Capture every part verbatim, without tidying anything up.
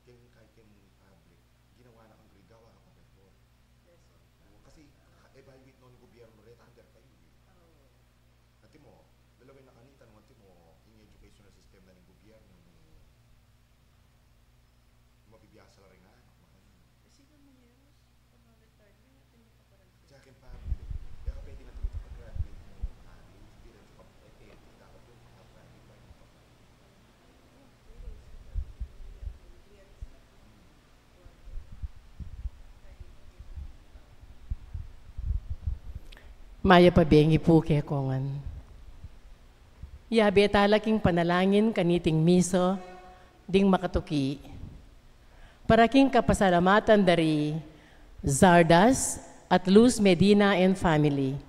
Kahit king public, ginawa na kang grade, gawa ka pa before. Kasi, evaluate na ning gobyerno reta, under kayu e. Antimo, lalawin na kanita, nung antimo, ing educational system na ning gobyerno, nung mabibiasa la ring anak, makanyan. Tsaka king public, e ka pwede na tuloy pag-graduate mo, ah, hindi rin sa pag-, eh, eh, dapat yung pag-graduate pa rin. Mayap a bengi pu kekongan. Yabe tala king panalangin kaniting misa ding makatuki. Para king kapasalamatan dari Zardas at Luz Medina and family,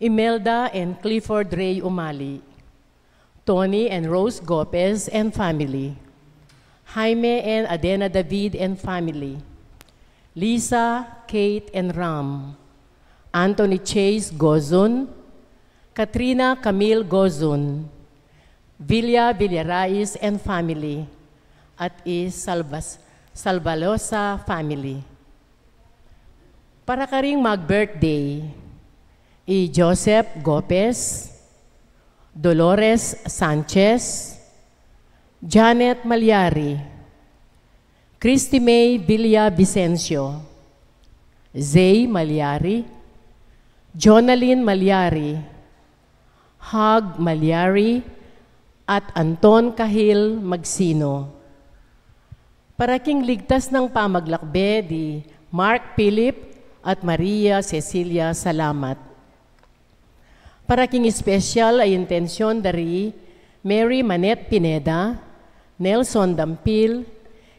Imelda and Clifford Ray Umali, Tony and Rose Gopez and family, Jaime and Adena David and family, Lisa, Kate, and Ram, Anthony Chase Gozun, Katrina Camille Gozun, Villa Villarais and family, at i Salvas-, Salvalosa family. Para karing mag-birthday, i Joseph Gopez, Dolores Sanchez, Janet Malyari, Christy May Villa Vicencio, Zay Malyari, Jonalyn Malyari, Hag Malyari, at Anton Cahill Magsino. Para king ligtas nang pamaglakbe di Mark Philip at Maria Cecilia Salamat. Para king espesyal a intensyon dari Mary Manette Pineda, Nelson Dampil,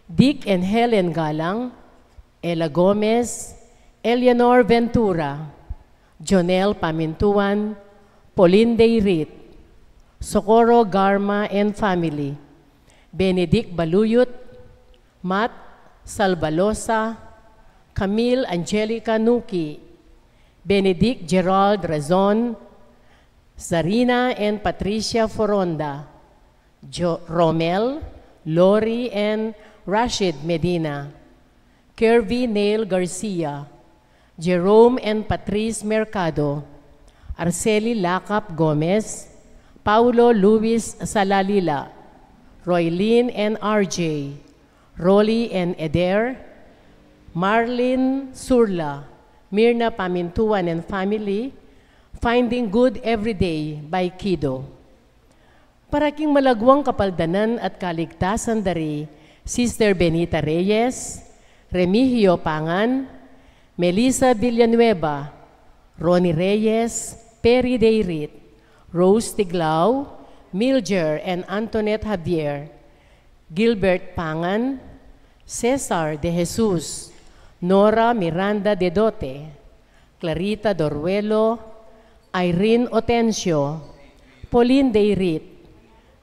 Dick and Helen Galang, Ella Gomez, Eleanor Ventura, Jonel Pamintuan, Pauline Dayrit, Socorro Garma and family, Benedict Baluyut, Matt Salvalosa, Camille Angelica Nuki, Benedict Gerald Razon, Zarina and Patricia Foronda, Jo-, Romel, Lori and Rashid Medina, Kervy Neil Garcia, Jerome and Patrice Mercado, Arceli Lakap Gomez, Paulo Luis Salalila, Roylene and R J, Rolly and Eder, Marlene Surla, Mirna Pamintuan and family, Finding Good Every Day by Kido. Para king malagwang kapaldanan at kaligtasan dari Sister Benita Reyes, Remigio Pangan, Melissa Villanueva, Ronnie Reyes, Perry Dayrit, Rose Tiglao, Milger and Antoinette Javier, Gilbert Pangan, Cesar De Jesus, Nora Miranda Dedote, Clarita Doruelo, Irene Otencio, Pauline Dayrit,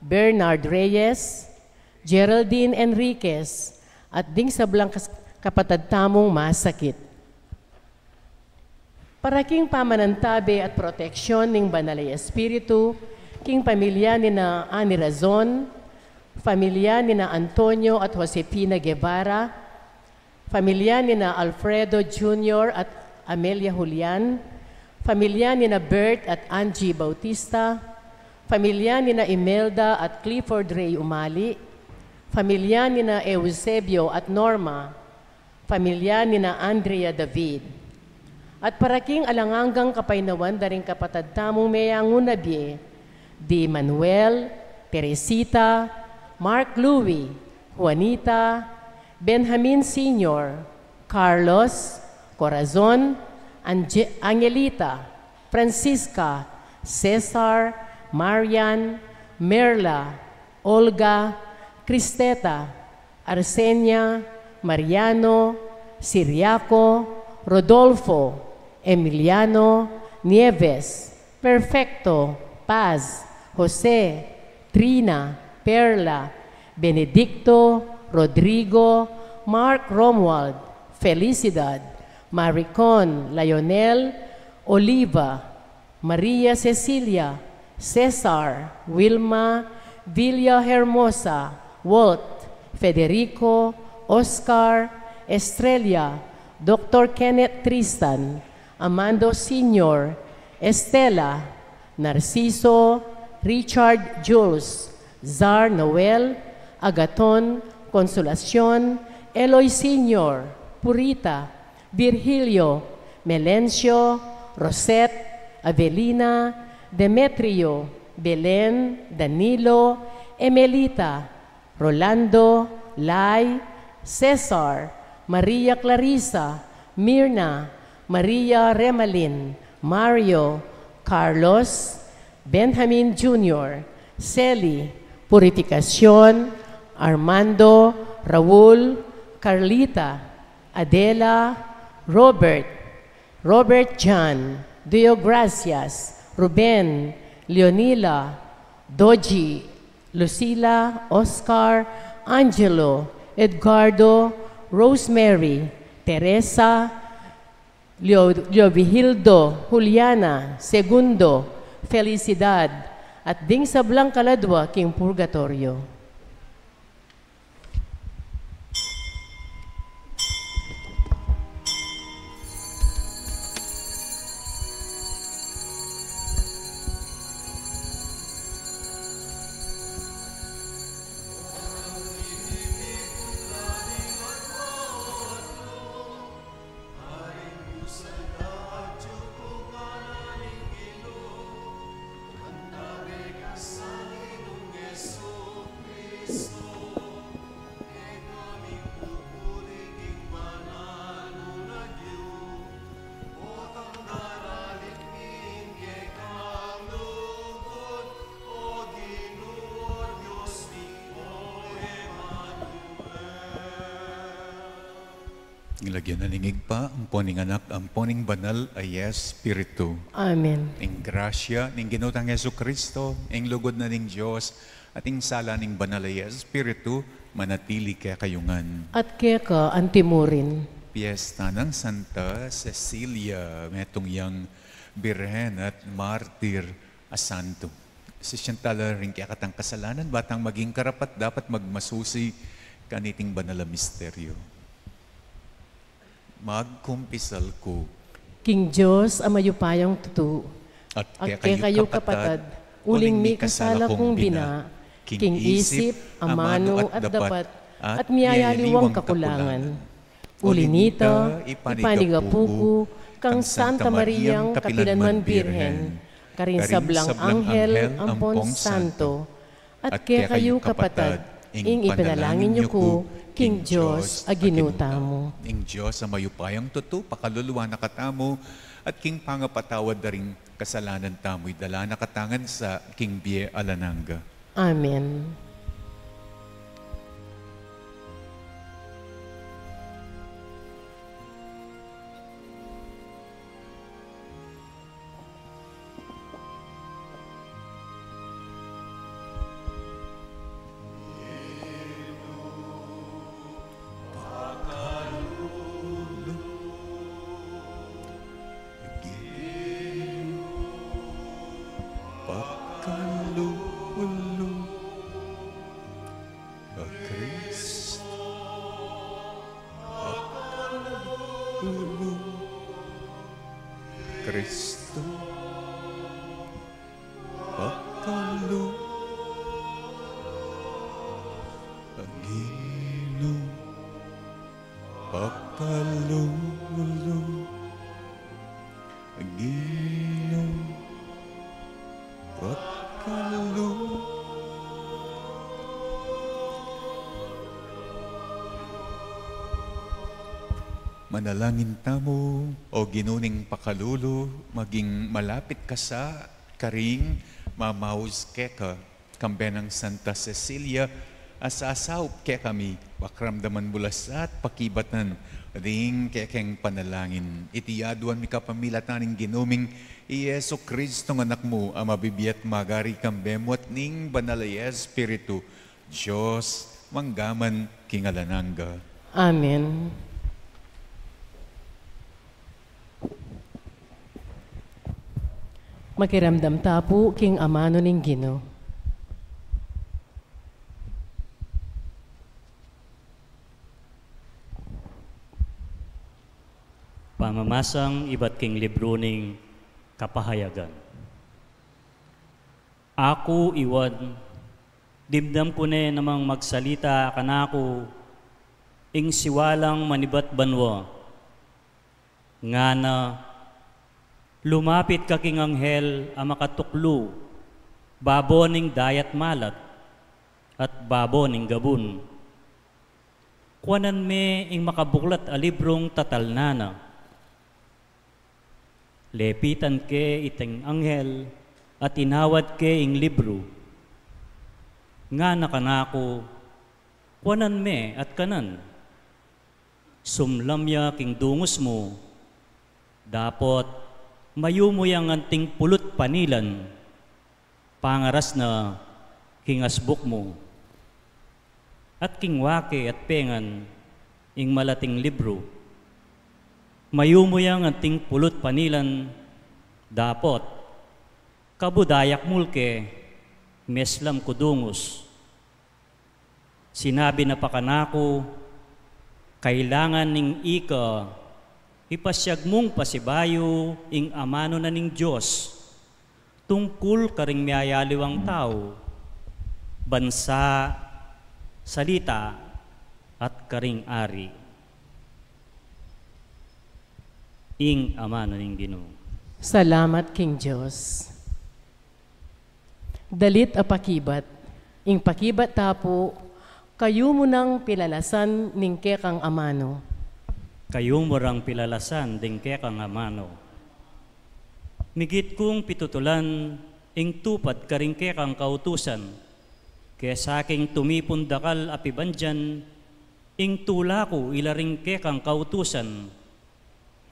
Bernard Reyes, Geraldine Enriquez, at ding sablang kas-, kapatad tamung masakit. Para king pamanantabe at proteksyon ning Banal a Espiritu, king pamilya nina Ani Razon, pamilya nina Antonio at Josefina Guevara, pamilya nina Alfredo Junior at Amelia Julian, pamilya nina Bert at Angie Bautista, pamilya nina Imelda at Clifford Ray Umali, pamilya nina Eusebio at Norma, pamilya nina Andrea David. At para king alang anggang kapaynawan da ring kapatad tamung meyangu na bie, di Manuel, Teresita, Mark Louie, Juanita, Benjamin Senior, Carlos, Corazon, Ange-, Angelita, Francisca, Cesar, Marian, Merla, Olga, Cristeta, Arsenia, Mariano, Siriaco, Rodolfo, Emiliano, Nieves, Perfecto, Paz, Jose, Trina, Perla, Benedicto, Rodrigo, Mark Romuald, Felicidad, Maricon, Lionel, Oliva, Maria Cecilia, Cesar, Wilma, Villa Hermosa, Walt, Federico, Oscar, Estrella, Doktor Kenneth Tristan, Amando Senior, Estela, Narciso, Richard Jules, Zar Noel, Agaton, Consolacion, Eloy Senior, Purita, Virgilio, Melencio, Rosette, Avelina, Demetrio, Belen, Danilo, Emelita, Rolando, Lai, Cesar, Maria Clarissa, Mirna, Maria Remalin, Mario, Carlos, Benjamin Junior, Sally, Purificacion, Armando, Raul, Carlita, Adela, Robert, Robert John, Deo Gracias, Ruben, Leonila, Doji, Lucila, Oscar, Angelo, Edgardo, Rosemary, Teresa, Leo, Leovigildo, Juliana, Segundo, Felicidad, at ding sablang kaladwa king purgatoryo. Ing lagyu na ning Ibpa, ampo ning Anak, ampo ning Banal a Espiritu. Amen. Ing grasya ning Ginu tang Jesucristo, ing lugud na ning Dios, at ing sala ning Banal a Espiritu, manatili kekayu ngan. At keka antimurin. Piesta nang Santa Cecilia, metung yang Birhen at martir a santo. Sisian tala ring kekatang kasalanan, ba tang maging karapat-dapat magmasusi kaniting banal a misteryo. Magkumpisal ku king Dios a mayupayang tutu, at kekayu kapatad, uling mikasala kung bina, king isip, amanu at dapat, at miyayaliwang kakulangan. Uli nita, ipanigapu ku kang Santa Mariang kapilanman Birhen, karing sablang anghel ampon santo, at kekayu kapatad, ing ipanalangin yu ku king Dios a Ginu tamu. Ing Dios a mayupayang tutu pakaluluan na katamu, at king pangapatawad da ring kasalanan tamu, idala na katamu ngan sa king bie alang angga. Amen. Ginu, pakalulu. A Kristo, pakalulu. Kristo, pakalulu. A Ginu, pakalulu. Ginu, pakalulu. Manalangin tamu, O Ginu ning pakalulu, maging malapit ka sa karing mamaus keka, kambe nang Santa Cecilia a sasaup kekami, pakramdaman mu la sa at pakibatan ding kekeng panalangin. Iti aduan mi kapamilatan ning Ginu ming i Jesucristo a Anak mu, a mabibie at magari kambe mu at ning Banal a Espiritu, Dios, mangga man king alang angga. Amen. Makiramdam ta pu king amanu ning Ginu. Sang ibat king libru ning Kapahayagan. Aku iwad, dimdam ku ne namang magsalita kanaku ing siwalang manibat banua. Ngana, lumapit ka king anghel a makatuklu babo ning dayat malat at babo ning gabun. Kuanan me ing makabuklat a librung tatalnan na. Lepitan ke iting anghel at inawad ke ing libru. Ngana kanaku, kuanan me at kanan. Sumlam ya king dungus mu, dapot mayumu yang anting pulut panilan, pangaras na king asbuk mu. At king wake at pengan ing malating libru, mayumu yang anting pulut panilan, dapot kabudayak mul ke, meslam ku dungus. Sinabi na pa kanaku, kailangan ning ika ipasiag mung pasibayu ing amanu na ning Dios tungkul karing miyayaliwang tau, bansa, salita, at karing ari. Ing amanu ning Ginu. Salamat king Dios. Dalit a pakibat. Ing pakibat ta pu, kayumu nang pilalasan ning kekang amanu. Kayumu rang pilalasan ding kekang amanu. Migit kung pitutulan ing tupad karing kekang kautusan, kesa king tumipun dakal a pibandian ing tula ku ila ring kekang kautusan.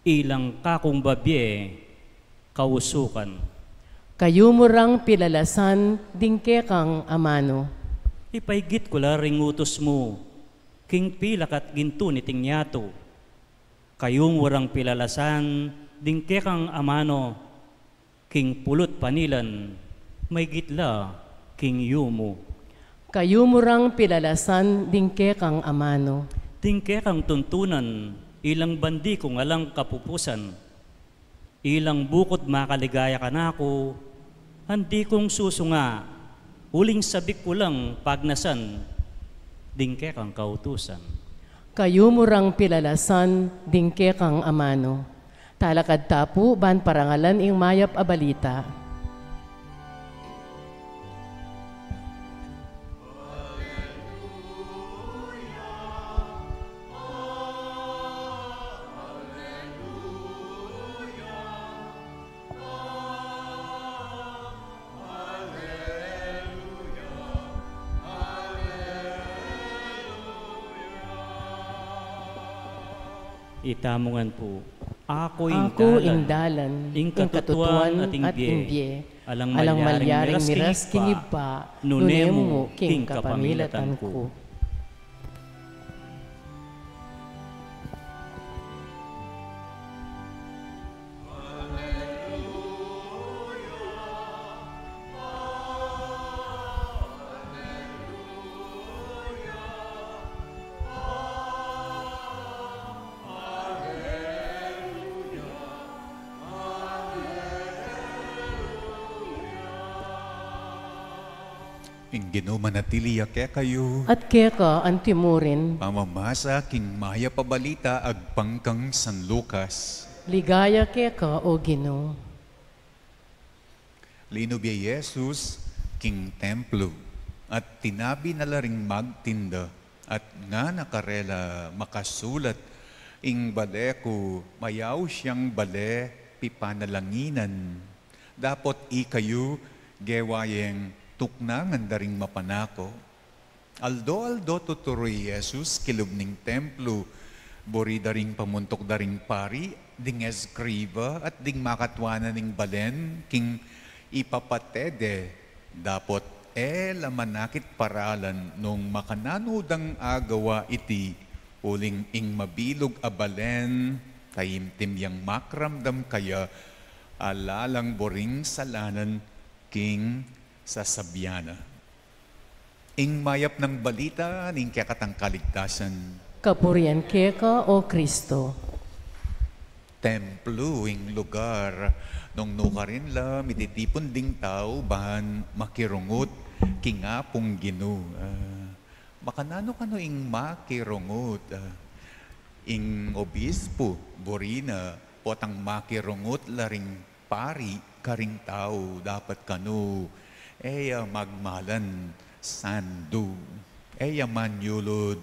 Ilang kakung babie kausukan. Kayumu rang pilalasan ding kekang amanu. Ipaigit ku la ring utus mu king pilak at gintu niting yatu. Kayumu rang pilalasan ding kekang amanu. King pulut panilan, maigit la king yumu. Kayumu rang pilalasan ding kekang amanu. Ding kekang tuntunan, ilang bandi kung alang kapupusan. Ilang bukud makaligaya kanaku, andi kung susunga, uling sabik ku lang pagnasan ding kekang kautusan. Kayumu rang pilalasan ding kekang amanu. Talakad ta pu ban parangalan ing mayap a balita. Itamu ngan pu. Aku ing dalan, ing katutuan at ing bie. Alang malyaring miras king Ibpa, nune mu king kapamilatan ku. Ing Ginu manatili ya kekayu. At keka antimurin. Pamamasa king mayap a balita agpang kang San Lucas. Ligaya keka, O Ginu. Linub ya i Jesus king templo, at tinabi na la ring magtinda, at ngana karela, makasulat, ing bale ku mayaus yang bale pipanalanginan. Dapot ikayu, gewa yeng tuknangan da ring mapanako. Aldo-aldo tuturu i Jesus kilub ning templo, buri da ring pamuntuk da ring pari, ding eskriba, at ding makatuanan ning balen, king ipapate de, dapot e la manakit paralan nung makananu dang agawa iti, uling ing mabilug a balen, taimtim yang makramdam kaya, ala lang buring salanan king sasabian na. Ing mayap nang balita ning kekatang kaligtasan. Kapurian keka, O Kristo. Templo ing lugar nung nukarin la mititipun ding tau ban makirungut king Apung Ginu. Ah, makananu kanu ing makirungut? Ah, ing obispo, buri na, potang makirungut la ring pari karing tau, dapat kanu e ya magmalan sandu, e ya manyulud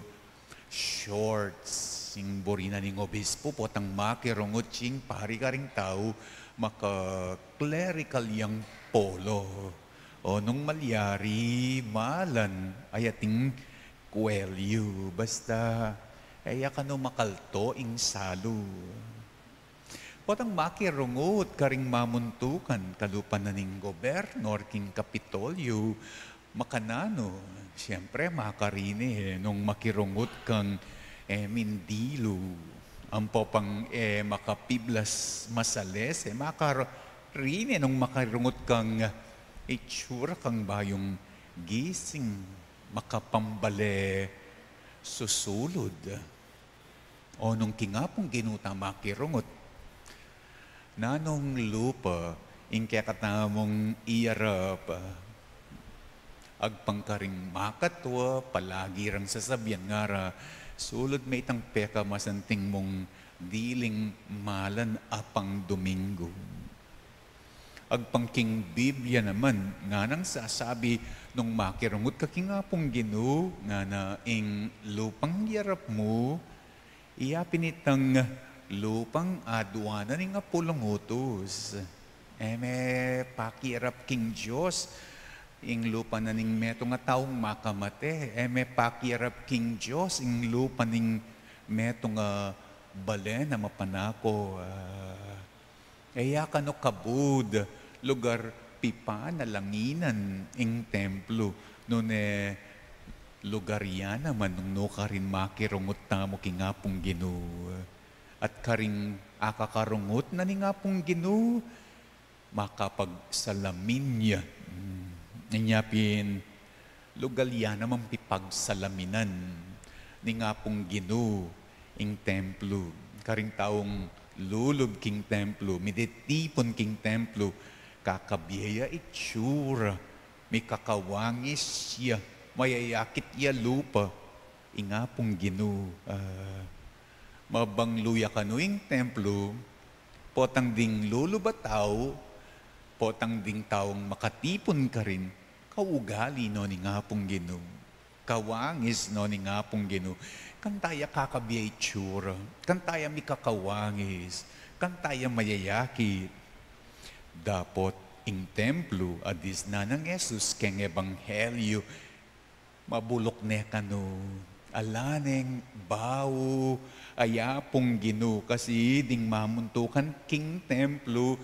shorts. Ing buri na ning obispo, potang makirungut ing pari karing tau, maka-clerical yang polo. O nung malyari, malan, ayating kuelyu, basta e ya kanu makalto ing salu. Potang makirungut karing mamuntukan, kalupa na ning goberno or king Kapitolyo, makananu? Siyempre, makarini, e, nung makirungut kang, e, mindilu. Ampo pang, e, makapiblas masalese, makarini nung makirungut kang itsura kang bayung gising, makapambale susulud. O nung king Apung Ginu ta makirungut, nanung lupa ing kekatamung iyarap? Agpang karing makatua, palagi rang sasabian, ngara, sulud me itang pekamasanting mung diling malan apang Domingo. Agpang king Biblia naman, nganang sasabi, nung makirungut ka king Apung Ginu, ngana, ing lupang yarap mu, iya pin itang lupang aduanan ning apulung utus. E me pakirap king Dios ing lupa na ning metung a taung makamate. E me pakirap king Dios ing lupa ning metung a balen a mapanako. Ah, e ya kanu kabud lugar pipanalanginan ing templo, nune lugar ya naman nung nukarin makirungut tamu king Apung Ginu. At karing akakarungut na ning Apung Ginu, makapagsalamin ya. Hmm. Inya pin, lugal ya namang pipagsalaminan ning Apung Ginu ing templo. Karing taung lulub king templo, mititipun king templo, kakabie ya itsura, mikakawangis ya, mayayakit ya lupa, ing Apung Ginu. Ah, mabanglu ya kanu ing templo, potang ding lulub a tau, potang ding taung makatipun karin, kaugali no ning Apung Ginu. Kawangis no ning Apung Ginu. Kanita ya kakabie itsura, kanita ya mikakawangis, kanita ya mayayakit. Dapot ing templo a disnan nang Jesus keng ebanghelyo, mabuluk ne kanu, ala neng bau a Apung Ginu, kasi ding mamuntukan king templo,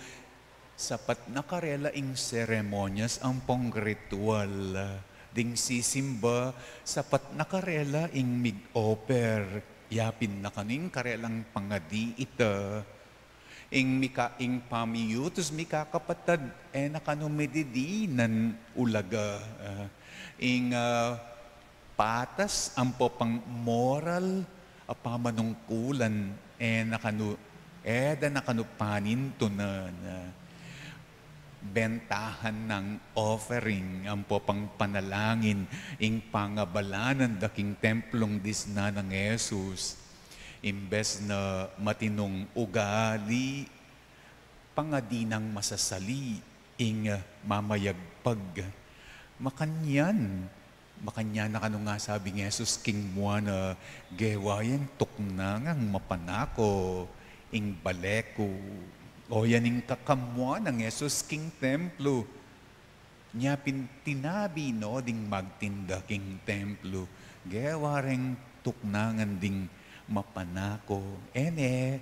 sapat na karela ing seremonyas ampong ritual ding sisimba, sapat na karela ing mig-offer, ya pin na kanu ing karelang pangadi ita. Ing mika-, ing pamiyutus mikakapatad, e na kanu mididinan ulaga, ah, ing, ah, patas ampo pang moral a pamanungkulan, e na kanu, e da na kanu panintunan, ah, bentahan nang offering ampo pang panalangin, ing pangabalanan da king templung disnan nang Jesus. Imbes na matinung ugali, pangadi nang masasali ing mamayagpag. Makanyan, makanyan na kanu nga sabing Jesus king mua na, gewa yang tuknangang mapanako ing bale ku. O yan ing kakamua nang Jesus king templo. Nya pin tinabi no ding magtinda king templo, gewa reng tuknangan ding mapanako. E ne,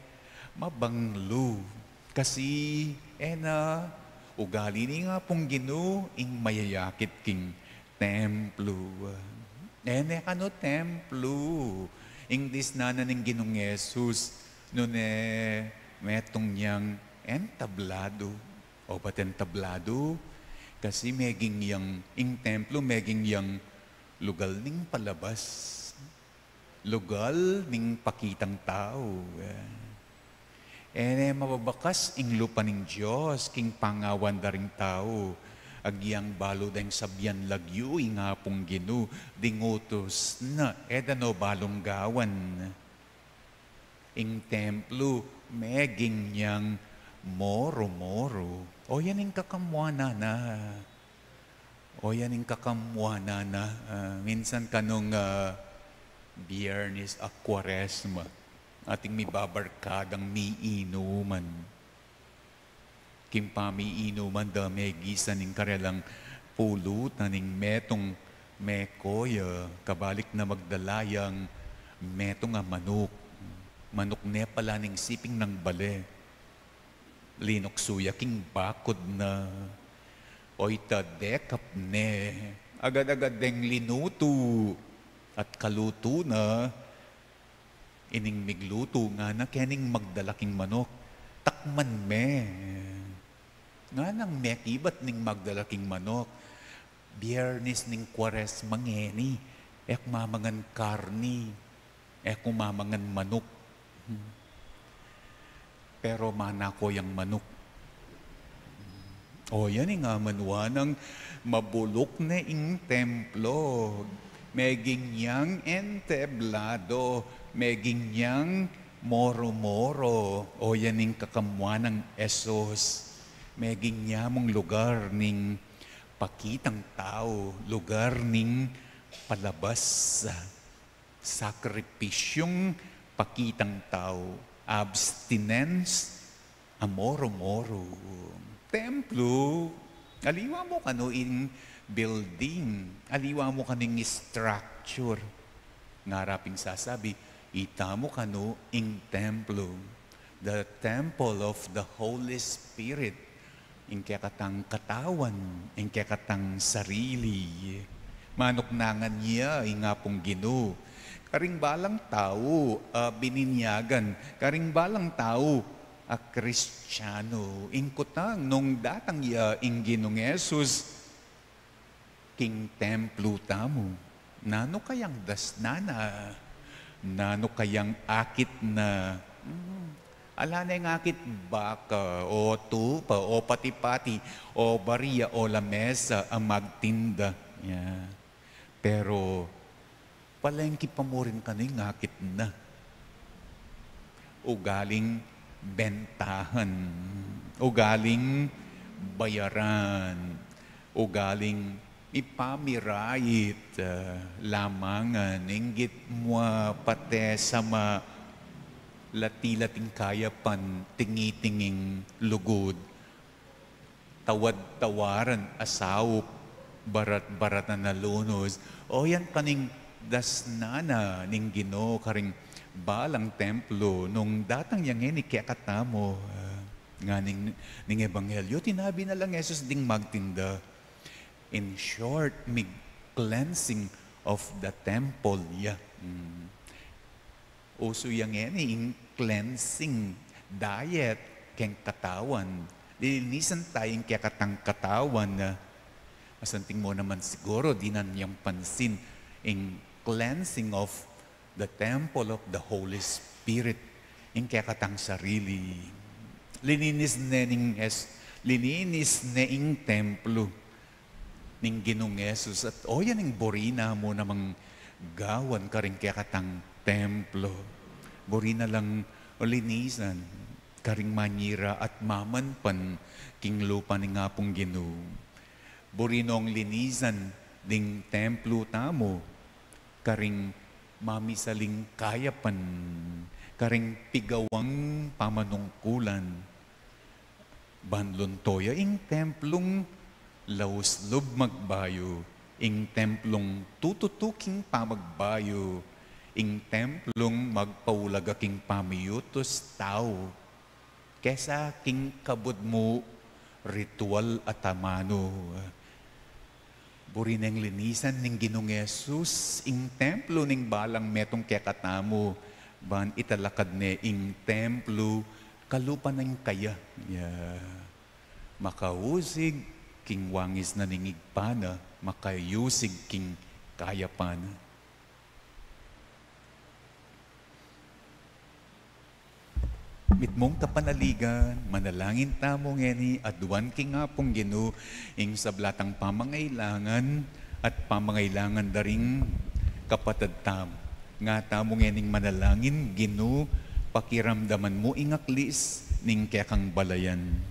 mabanglu. Kasi, e na, ugali ning Apung Ginu ing mayayakit king templo. E ne kanu templo ing disnan na ning Ginung Jesus, nune metung yang entablado. Obat entablado, kasi meging yang, ing templo meging yang lugal ning palabas, lugal ning pakitang tau. Eh, E ne mababakas ing lupa ning Dios king pangawan da ring tau. Agyang balu deng sabian lagyu ing Apung Ginu, ding utus na e da no balung gawan. Ing templo meging yang moru-moru. O yan ing kakamuanan na. O yan ing kakamuanan na. Ah, minsan kanung, ah, Biyernes a Kuaresma, ating mibabarkadang miinuman. King pamiinuman da, megisan ing karelang pulutan ing metung mekoya, kabalik na magdala yang metung a manuk. Manuk ne pala ning siping nang bale. Linuksu ya king bakud na. Oyta dekap ne. Agad-agad deng linutu. At kalutu na, ining miglutu ngana kening magdala king manuk, "Takman me." Nganang mekibat ning magdala king manuk, "Biyernes ning Kuaresma ngeni, e ku mamangan karni, e ku mamangan manuk." Pero manako yang manuk. O yan ing amanuan nang mabuluk ne ing templo. Meging yang entablado, meging yang moru-moru. O yan ing kakamuanan nang Jesus. Meging ya mung lugar ning pakitang tau, lugar ning palabas. Sakripisyung pakitang tau, abstinence a moru-moru. Templo, aliwa mu kanu ing building, aliwa mu kanu ing structure. Ngara pin sasabi, ita mu kanu ing templo, the temple of the Holy Spirit. Ing kekatang katawan, ing kekatang sarili. Manuknangan ya ing Apung Ginu. Karing balang tau a bininyagan, karing balang tau a Kristiyanu. Ing kutang nung datang ya ing Ginung Jesus king templo tamu, nanu kayang dasnan na? Nanu kayang akit na? Hmm. Ala ne ing akit baka, o tupa, o pati-pati, o baria, o lamesa a magtinda. Ya. Pero palengke pa mu rin kanu ing akit na. Ugaling bentahan, ugaling bayaran, ugaling ipamirait, ah, lamangan, inggit mu a pate sama lati-lating kayapan, tingi-tinging lugud, tawad-tawaran a saup, barat-baratan a lunus. O yan kanu ing dasnan na ning Ginu karing balang templo nung datang ya ngeni kekatamu. Ah, ngana ning, ning ebanghelyo, tinabi na lang Jesus ding magtinda. In short, mig-cleansing of the temple ya. Hmm. Usu ya ngeni ing cleansing diet keng katawan. Lilinisan taya ing kekatang katawan. Asanting mu naman siguru dinan yang pansin ing cleansing of the temple of the Holy Spirit, ing kekatang sarili. Lininis ne ning es-, lininis ne ing templo ning Ginung Jesus, at o yan ing buri na mu namang gawan karing kekatang templo. Buri na lang linisan karing manyira at mamanpan king lupa ning Apung Ginu. Buri nong linisan ding templo tamu karing mamisaling kayapan, karing pigawang pamanungkulan. Ban lunto ya ing templung laus lub magbayu, ing templung tututu king pamagbayu, ing templung magpaulaga king pamiyutus tau. Kesa king kabud mu ritual at amanu. Buri neng linisan ning Ginung Jesus ing templo ning balang metung kekatamu, ban italakad ne ing templo kalupa neng kaya. Ya. Makausig king wangis na ning Ibpa na, makayusig king kayapan na. Mitmung kapanaligan, manalangin tamu ngeni, aduan king Apung Ginu ing sabla tang pamangailangan at pamangailangan da ring kapatad tamu. Nga tamu ngening manalangin, Ginu, pakiramdaman mu ing aklis ning kekang balayan.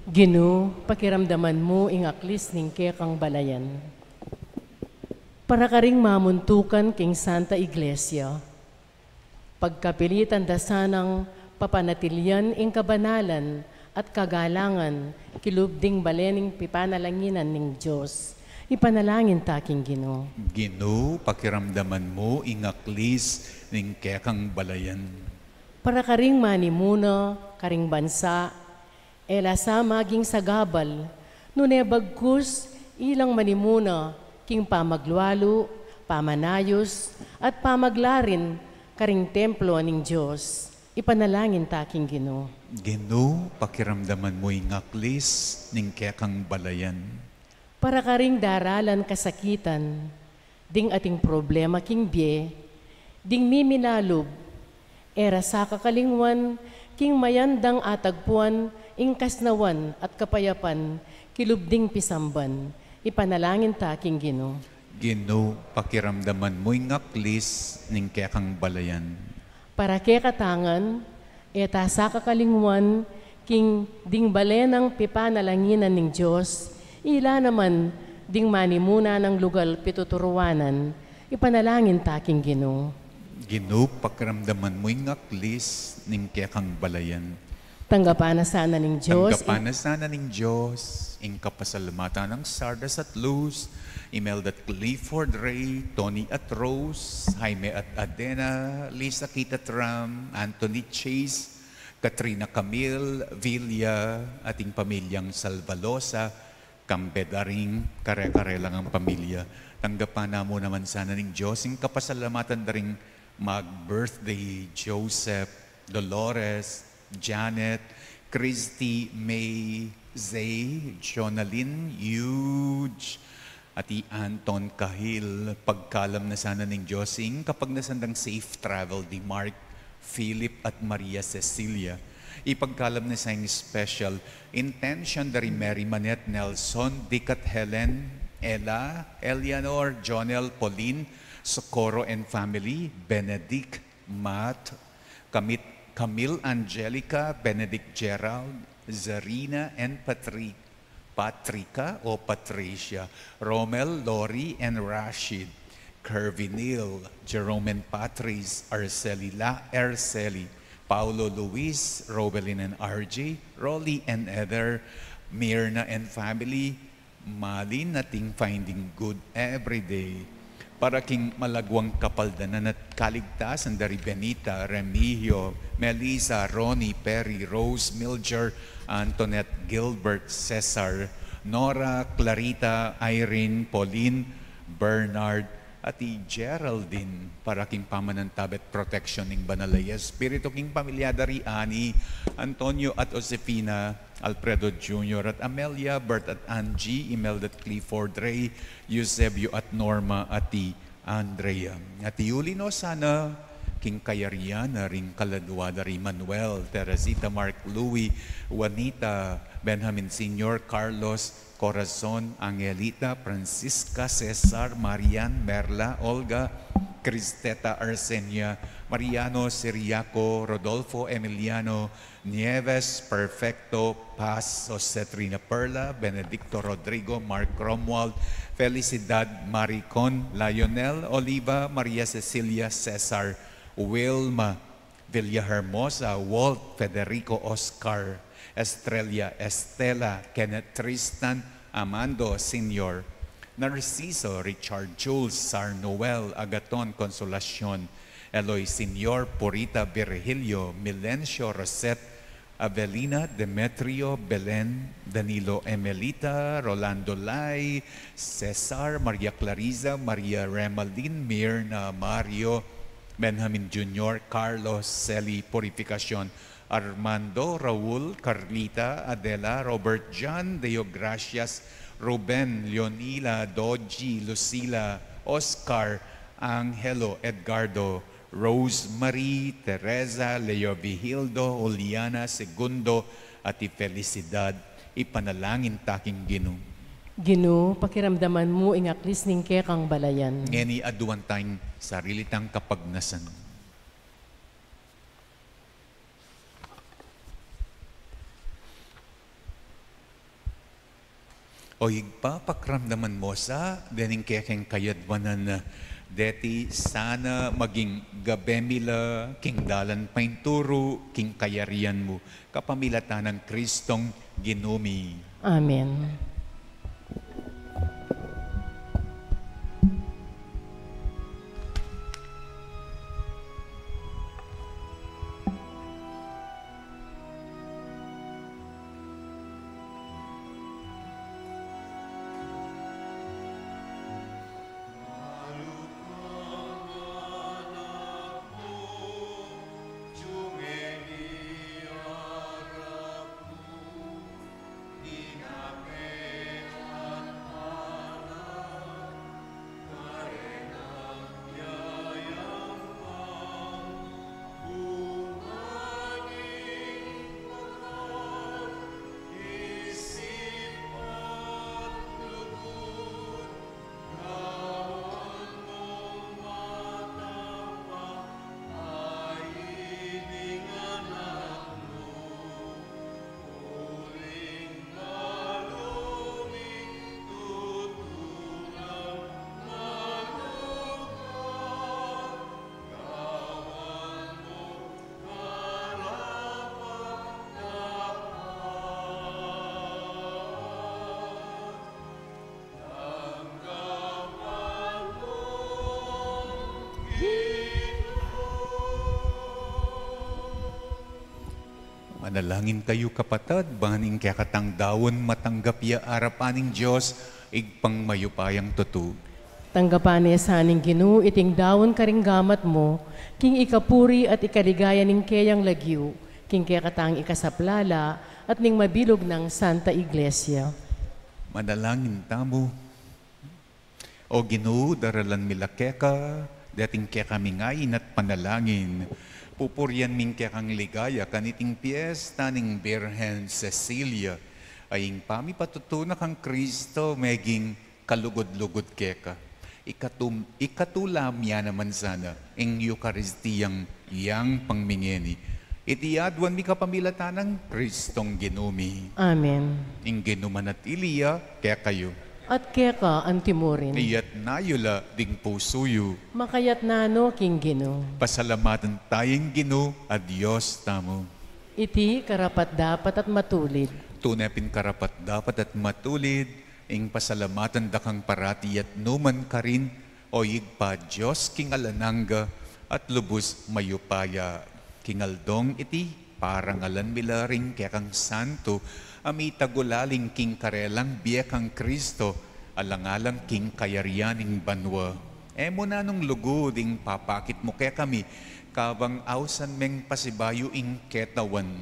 Ginu, pakiramdaman mu ing aklis ning kekang balayan. Para karing mamuntukan king Santa Iglesia, pagkapilitan da sanang papanatilian ing kabanalan at kagalangan kilub ding bale ning pipanalanginan ning Dios. Ipanalangin ta king Ginu. Ginu, pakiramdaman mu ing aklis ning kekang balayan. Para karing manimuna karing bansa, e la sa maging sagabal, nune bagkus ilang manimuna king pamaglualu, pamanayus, at pamaglarin karing templo ning Dios. Ipanalangin ta king Ginu. Ginu, pakiramdaman mu ing aklis ning kekang balayan. Para karing daralan kasakitan, ding ating problema king bie, ding miminalub, e ra sa kakalingwan king mayandang atagpuan ing kasnawan at kapayapan kilub ding pisamban. Ipanalangin ta king Ginu. Ginu, pakiramdaman mu ing aklis ning kekang balayan. Para kekatang ngan, e ta sa kakalingwan king ding bale nang pipanalanginan ning Dios, ila naman ding manimuna nang lugal pituturuanan. Ipanalangin ta king Ginu. Ginu, pakiramdaman mu ing aklis ning kekang balayan. Tanggapan na sana ning Dios. Tanggapan na sana ning Dios ing kapasalamatan nang Sardas at Luz, Imelda at Clifford Ray, Tony at Rose, Jaime at Adena, Lisa, Kit at Ram, Anthony, Chase, Katrina, Camille, Villa, ating pamilyang Salvalosa, kambe da ring kare-kare lang a pamilya. Tanggapan na mu naman sana ning Dios ing kapasalamatan da ring mag-birthday, Joseph, Dolores, Janet, Christy, May, Zay, Jonalyn, Huge, at i Anton Cahill. Pagkalam na sana ning Dios ing kapagnasan dang safe travel di Mark, Philip, at Maria Cecilia. Ipagkalam na sa ing special intention da ri Mary Manette, Nelson, Dick at Helen, Ella, Eleanor, Jonel, Pauline, Socorro and family, Benedict, Matt, Kamit, Camille, Angelica, Benedict, Gerald, Zarina, and Patrick, Patrica o Patricia, Romel, Lori, and Rashid, Curvy, Neil, Jerome and Patrice, Arceli, La, Arceli, Paulo, Luis, Robelin, and R J, Rolly, and Eder, Mirna and family, Malin, ating Finding Good Every Day. Para king malagwang kapaldanan at kaligtasan da ri Benita, Remigio, Melissa, Ronnie, Perry, Rose, Milger, Antoinette, Gilbert, Cesar, Nora, Clarita, Irene, Pauline, Bernard, at i Geraldine, para king pamanantabe at protection ning Banal a Espiritu king pamilya da ri Annie, Antonio at Josefina, Alfredo Junior at Amelia, Bert at Angie, Imelda at Clifford Ray, Eusebio at Norma at i Andrea. At iuli no sana king kayarian na ring kaladua da ri Manuel, Teresita, Mark, Louie, Juanita, Benjamin Senior, Carlos, Corazon, Angelita, Francisca, Cesar, Marian, Merla, Olga, Cristeta, Arsenia, Mariano, Siriaco, Rodolfo, Emiliano, Nieves, Perfecto, Paz, Jose, Trina, Perla, Benedicto, Rodrigo, Mark, Romuald, Felicidad, Maricon, Lionel, Oliva, Maria Cecilia, Cesar, Wilma, Villahermosa, Walt, Federico, Oscar, Estrella, Estela, Kenneth, Tristan, Amando, Senior, Narciso, Richard, Jules, Sar, Noel, Agaton, Consolacion, Eloy, Senior, Purita, Virgilio, Milencio, Rosette, Avelina, Demetrio, Belen, Danilo, Emelita, Rolando, Lai, Cesar, Maria Clarisa, Maria Remalin, Mirna, Mario, Benjamin Junior, Carlos, Sally, Purificacion, Armando, Raul, Carlita, Adela, Robert, John, Deo, Gracias, Ruben, Leonila, Doji, Lucila, Oscar, Angelo, Edgardo, Rosemary, Teresa, Leo Vigildo, Juliana Segundo, at i Felicidad, ipanalangin ta king Ginu. Ginu, pakiramdaman mu ing aklis ning kekang balayan. Ngeni aduan tang sarili tang kapagnasan. O Ibpa, pakiramdaman mu sa dening kekeng kayadwanan, deti sana maging gabe mi la king dalan painturu king kayarian mu, kapamilatan nang Kristong Ginu mi. Amen. Manalangin kayu, kapatad, ban ing kekatang daun matanggap ya arapan ning Dios, Ibpang mayupayang tutu. Tanggapan ne sa ning Ginu iting daun karing gamat mu, king ikapuri at ikaligaya ning keyang lagyu, king kekatang ikasaplala at ning mabilug nang Santa Iglesia. Manalangin tamu. O Ginu, daralan mi la keka deting kekaming ain at panalangin. Pupurian ming kekang ligaya kaniting piesta ning Birhen Cecilia, a ing pamipatutu na kang Kristo meging kalugud-lugud keka. Ikatum-, ikatula mi ya naman sana ing Eukaristiyang yang pangmingeni. Iti aduan mi kapamilatan nang Kristong Ginu mi. Amen. Ing Ginu manatili ya kekayu. At keka antimurin. Iyatna yu la ding pusu yu. Makayatna no king Ginu. Pasalamatan taya ing Ginu a Dios tamu. Iti karapat-dapat at matulid. Tune pin karapat-dapat at matulid ing pasalamatan da kang parati at numan karin, O Ibpa, Dios king alang angga at lubus mayupaya. King aldong iti, parangalan mi la ring kekang santo a mitagulaling king karelang bie kang Kristo, alang-alang king kayarian ning banua. E mu na nung lugud ing papakit mu kekami, kabang ausan meng pasibayu ing ketawan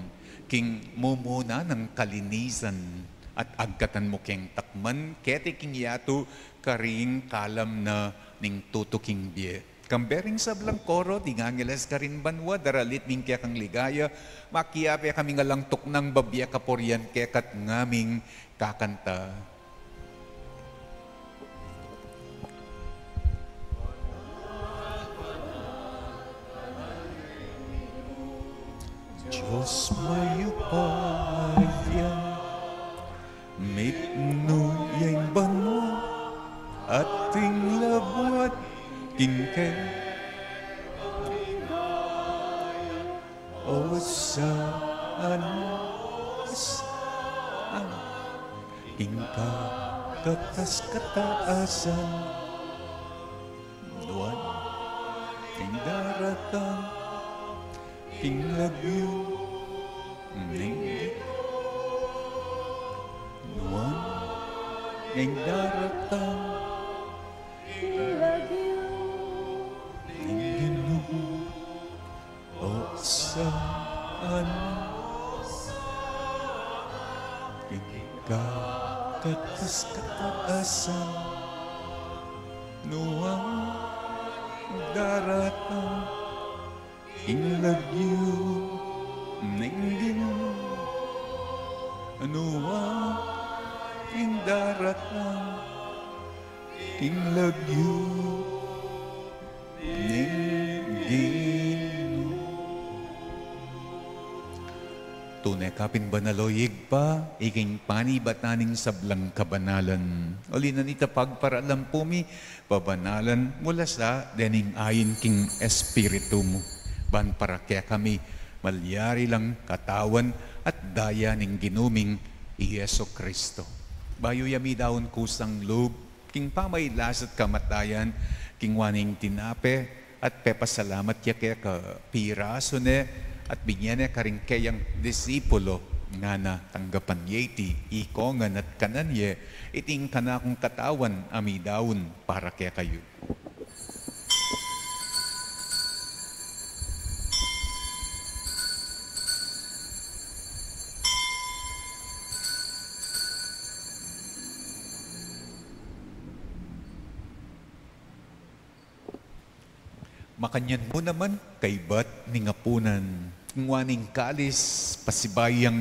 king mumuna nang kalinisan, at agkatan mu keng takman keti king yatu karing kalam na ning tutuking bie. Kambe ring sablang koro ding angeles karin banua, daralit ming kekang ligaya, makiabe kami ngan lang tuknang babie kapurian keka at ngaming kakanta. Dios mayupaya, mipnu ya ing banua at ing labuad king keka. Osana, Osana king kakatas-katasan. Nuan ing daratang king lagyu ning Ginu. Nuan ing daratang king lagyu ning Ginu. Osana king kakatas-kataasan. Nuan ing daratang Ing lagyu ning Ginu, nuan ing daratang ing lagyu ning Ginu. Tune ka pin banal, o Ibpa, ika ing panibatan ning sablang kabanalan. Uli na nita pagparalan pu mi, pabanalan mu la sa dening ain king Espiritu mu, ban para kekami malyari lang katawan at daya ning Ginu ming i Jesucristo. Bayu ya midaun kusang lub king pamailas at kamatayan, kinua ne ing tinape at pepasalamat ya keka, pirasu ne at binye ne karing keyang disipulo, ngana: Tanggapan ye iti ikongan at kanan ye, iti ing kanakung katawan a midaun para kekayu. Makanyan mu naman, kaybat ning apunan, kinua ne ing kalis, pasibayu yang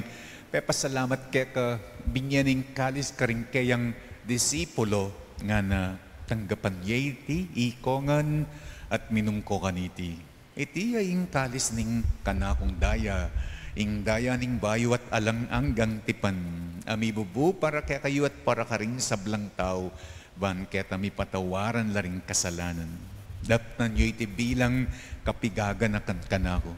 pepasalamat keka, binye ne ing kalis karing keyang disipulo, ngana: Tanggapan ye iti ikongan at minum ko kaniti. Iti ya ing kalis ning kanakung daya, ing daya ning bayu at alang anggang tipan, a mibubu para kekayu at para karing sablang tau, ban keta mipatawaran la ring kasalanan. Daptan yu iti bilang kapigaganakan kanaku.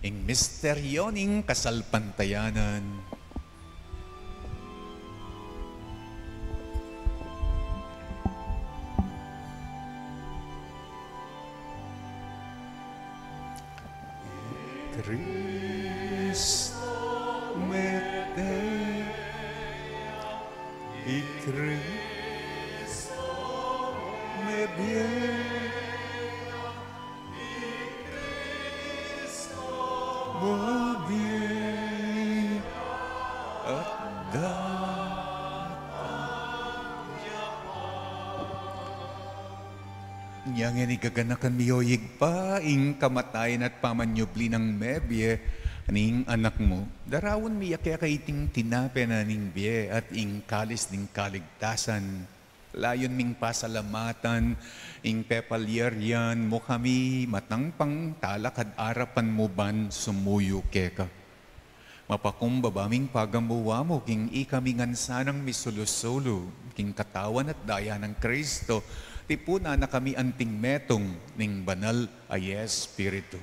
Ing misteryo ning kasalpantayanan. Cristo mete, i Cristo mebie, i Cristo mebie, at datang ya pa. Inya ngeni gaganakan mi, o Ibpa, ing kamatayan at pamanyubli nang mebie ning Anak mu. Daraun mi ya keka iting tinape na ning bie at ing kalis ning kaligtasan. Layun ming pasalamatan ing pepalyarian mu kami matang pang talakad arapan mu ban sumuyu keka. Mapakumbaba ming pagamuwa mu king ikami ngan sanang misulu-sulu king katawan at daya nang Cristo, tipunan na kami anting metung ning Banal a Espiritu.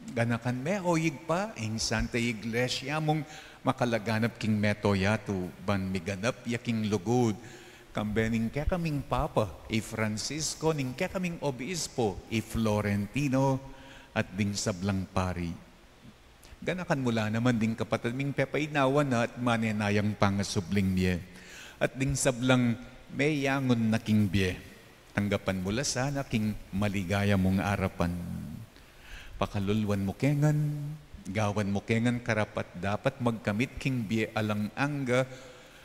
Ganakan me, o Ibpa, ing Santa Iglesia mung makalaganap king mabilug a yatu, ban miganap ya king lugud, kambe ning kekaming Papa, i Francisco, ning kekaming Obispo, i Florentino, at ding sablang pari. Ganakan mu la naman ding kapatad ming pepainawa na at manenaya ing pangasubling mie, at ding sablang meyangun na king bie. Tanggapan mu la sana king maligaya mung arapan. Pakaluluan mu ke ngan, gawan mu ke ngan karapat-dapat magkamit king bie alang angga,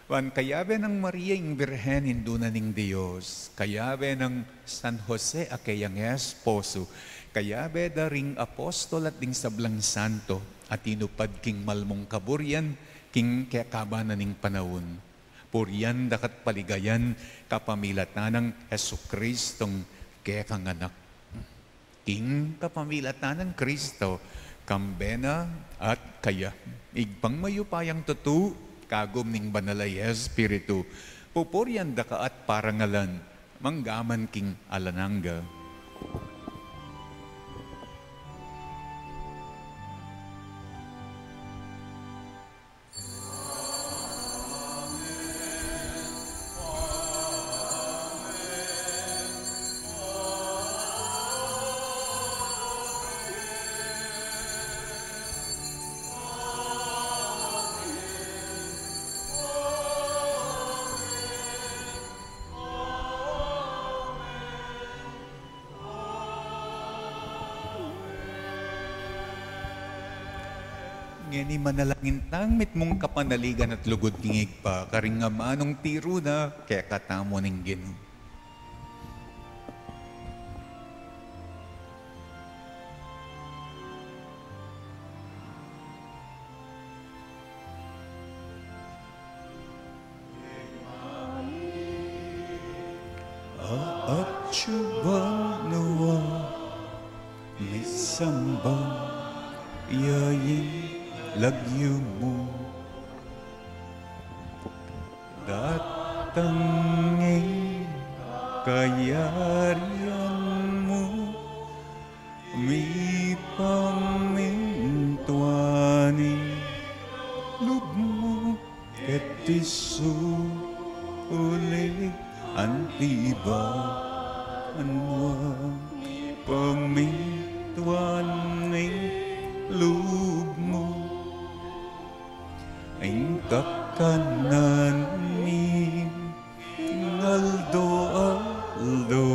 ban kayabe nang Maria ing Birhen, Indu na ning Dios, kayabe nang San Jose a keyang esposo, kayabe da ring apostol at ding sablang santo a tinupad king malmung kaburian king kekaban na ning panaun. Purian da ka at paligayan kapamilatan nang Jesucristong kekang Anak. King kapamilatan nang Cristo, kambe na at kaya, Ibpang mayupayang tutu, kagum ning Banal a Espiritu, pupurian da ka at parangalan, mangga man king alang angga. Ngeni manalangin tang mitmung kapanaligan at lugud king Ibpa, karing amanung tiru na kekatamu ning Ginu. Atsu banua, misamban ya ing lagyu mu. Datang ing kayarian mu, mipamintuan ing lub mu keti sulip anti banua. Mipamintuan ing lub mu, ing kakanan mi king aldo-aldo.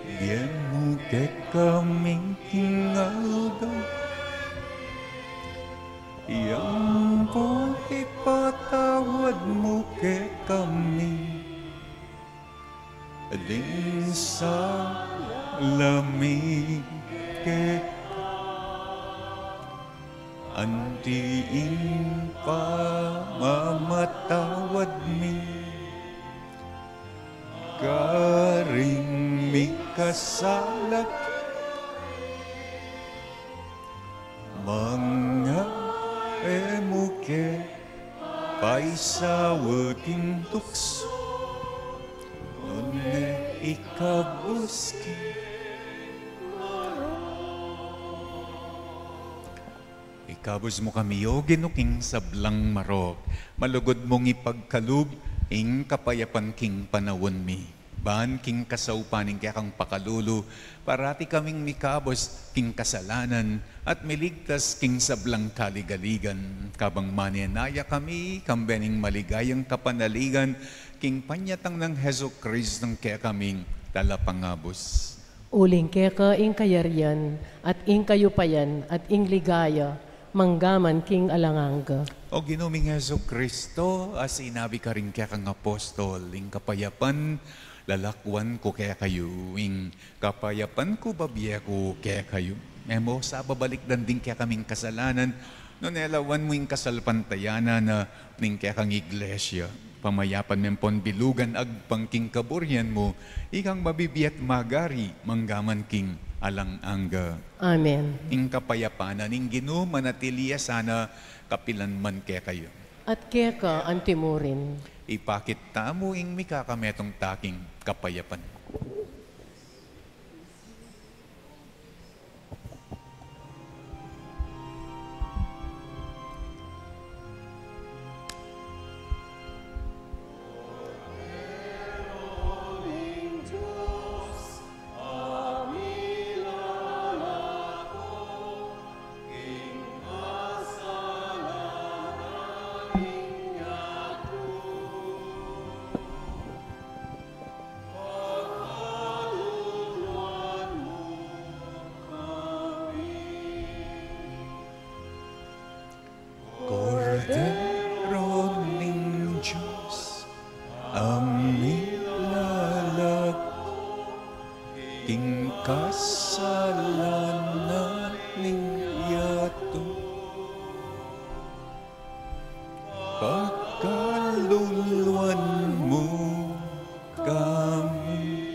Ibie mu kekami king aldo-aldo. Ampon ipatawad mu kekami ding sala mi keka, anti ing pamamatawad mi karing mikasala kekami. Manga e mu ke paisaul king tuksu, nune ikabus ke. Ikabus mu kami, O Ginu, king sablang marok. Malugud mung ipagkalub ing kapayapan king panaun mi. Ban king kasaupan ning kekang pakalulu, parati kaming mikabus king kasalanan at miligtas king sablang kaligaligan. Kabang manenaya kami kambe ning maligayang kapanaligan king panyatang nang Jesucristong kekaming Talapangabus. Uling keka ing kayarian, at ing kayupayan, at ing ligaya, manggaman king alang angga. O Ginu ming Jesucristo, a sinabi karing kekang apostol, ing kapayapan lalakwan ku kekayu, ing kapayapan ku babie ku kekayu. E mu sa babalikdan ding kekaming kasalanan, nune lawan mu ing kasalpantayanan na ning kekang iglesia. Pamayapan me ampon bilugan agpang king kaburian mu, ikang mabibie at magari manggaman king alang angga. Amen. Ing kapayapan na ning Ginu manatili ya sana kapilan man kekayu. At keka antimurin. Ipakit tamu ing mikakametung ta king kapayapan. Kordero ning Dios, a milalako king kasalanan ning yatu. Pakaluluan mu kami.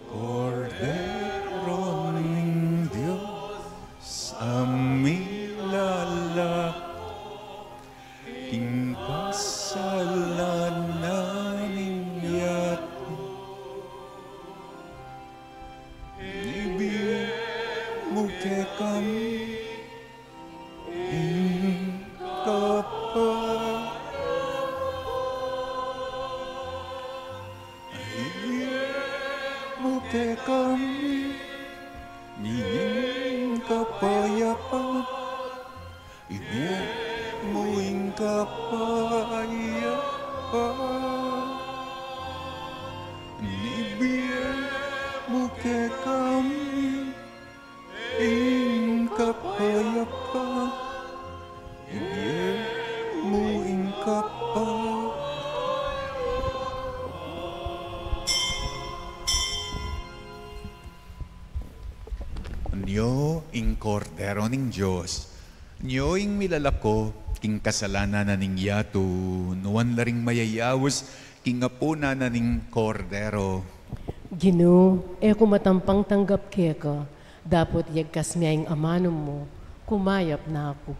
Kordero ning Dios, a milalako king kasalanan ning yatu. Ibie mu kekami ing kapa-, ibie mu kekami ing kapayapan. Ibie mu ing kapayapan. Ibie mu kekami ing Nyo ing Kordero ning Dios, nyo ing milalako king kasalanan na ning yatu. Nuan la ring mayayaus king apunan na ning Kordero. Ginu, e ku matampang tanggap keka, dapot yagkas me ing amanum mu, kumayap na ku.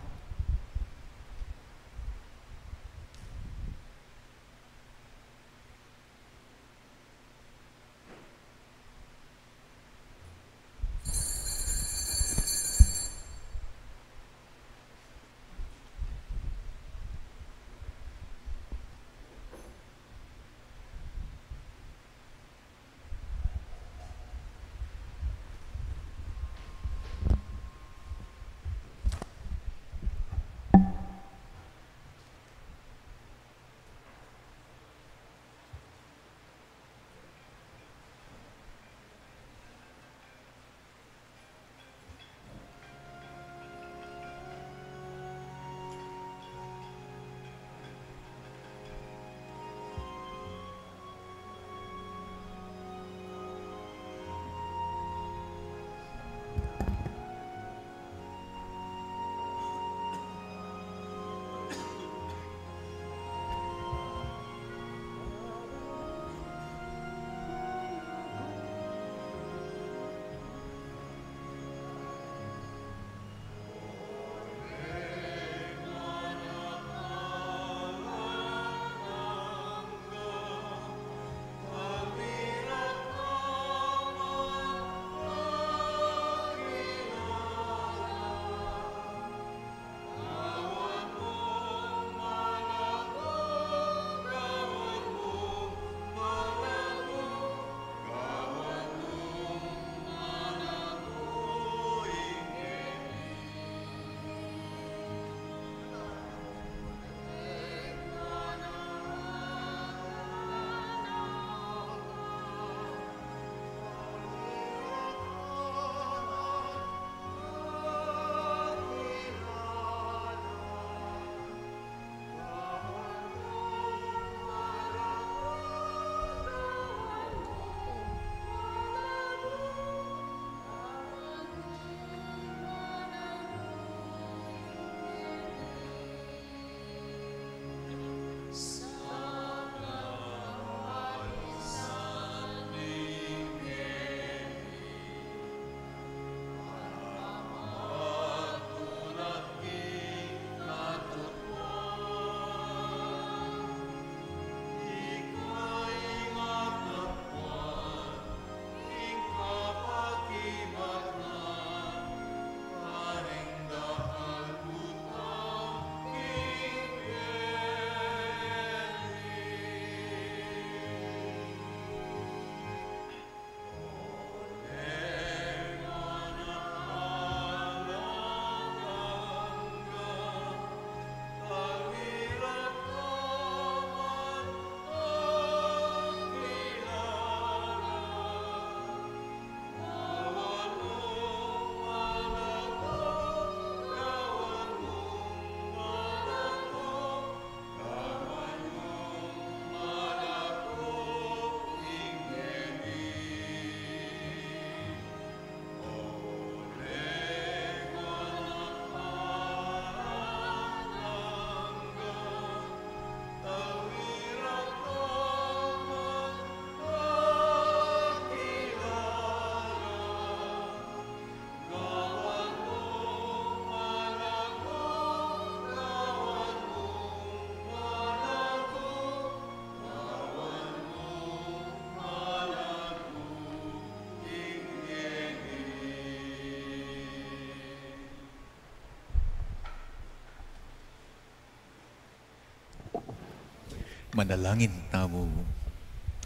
Manalangin tamu.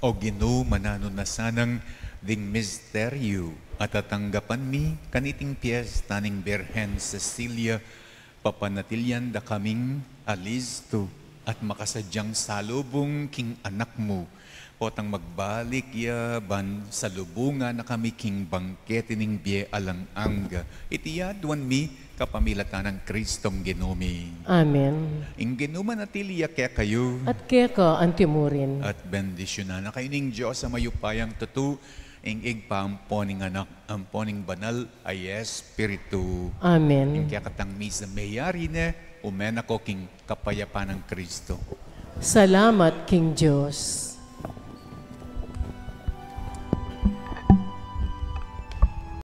O Ginu, mananu na sanang ding misteryu a tatanggapan mi kaniting piesta ning Birhen Cecilia, papanatilian da kaming alistu at makasadyang salubung king Anak mu, potang magbalik ya ban salubungan na kami king bangkete ning bie alang angga. Iti aduan mi kapamilatan nang Kristong Ginu mi. Amen. Ing Ginu manatili ya kekayu. At keka antimurin. At bendisyunan na kayu ning Dios a mayupayang tutu, Ing Ibpa, ampo ning Anak, ampo ning Banal a Espiritu. Amen. Ing kekatang misa meyari ne, ume na ko king kapayapan nang Kristo. Salamat king Dios.